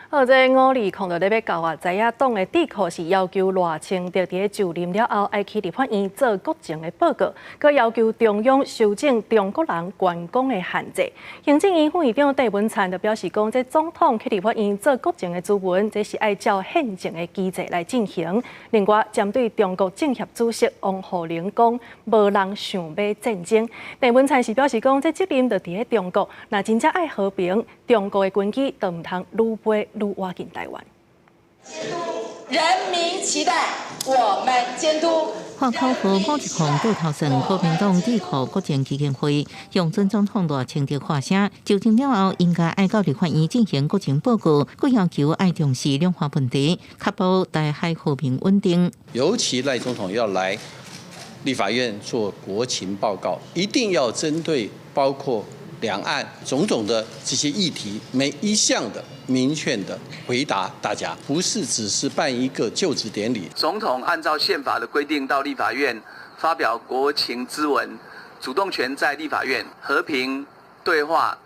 好，這5-2-0就咧欲到啊，在野黨的智庫是要求賴清德佇咧就任了後，愛去立法院做國情的報告，閣要求中央修正中國人觀光的限制。行政院副院長鄭文燦就表示講，這總統去立法院做國情的諮詢，這是愛照憲政的機制來進行。另外，針對中國政協主席王滬寧講，無人想欲戰爭。鄭文燦是表示講，這責任就佇咧中國，若真正愛和平，中國的軍機就毋通愈飛愈倚近台灣。人民期待我們監督。喊口號5-1-0過頭算，國民黨智庫國情基金會向準總統賴清德發聲，就任了後應該愛到立法院進行國情報告，閣要求愛重視兩岸問題，確保台海和平穩定。尤其賴總統要來立法院做國情報告，一定要針對包括兩岸種種的這些議題，每一項的明確的回答大家，不是只是辦一個就職典禮。總統按照憲法的規定到立法院發表國情諮文，主動權在立法院，和平對話、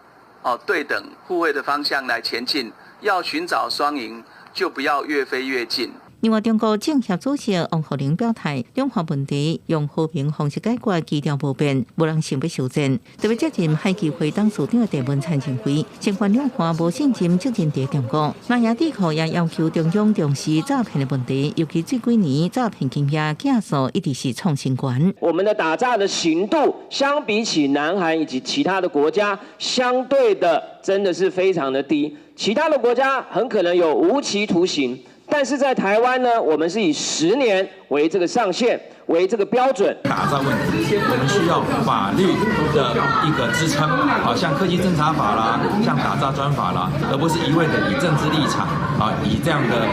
哦對等互惠的方向來前進。要尋找雙贏，就不要越飛越近。另外，中國政協主席王滬寧表態，兩岸問題用和平方式解決，基調無變，無人想欲修戰。特別接任海基會董事長的鄭文燦認為，相關兩岸無信任責任佇中國。南亞智庫也要求中央重視詐騙的問題，尤其這幾年詐騙金額件數一直是創新高。我們的打詐的刑度，相比起南韓以及其他的國家，相對的真的是非常的低。其他的國家很可能有無期徒刑。但是在台灣呢，我們是以10年為這個上限，為這個標準。打詐問題，我們需要法律的一個支撐，好像科技偵查法啦，像打詐專法啦，而不是一味的以政治立場啊，以這樣的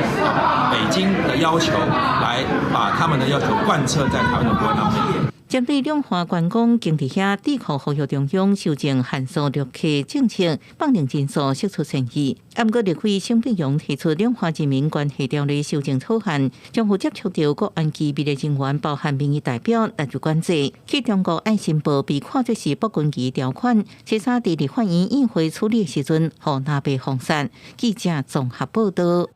北京的要求來把他們的要求貫徹在台灣的國內面。針對兩岸觀光經濟遐智庫呼籲中央修正限縮陸客政策，放任人數釋出善意。毋過立委沈伯洋提出兩岸人民關係條例修正草案，將有接觸著國安機密的人員，包含民意代表納入管制。去中國愛申報被看作是綁軍旗條款，這三佇立法院院會處理的時陣，予藍白封殺。記者綜合報道。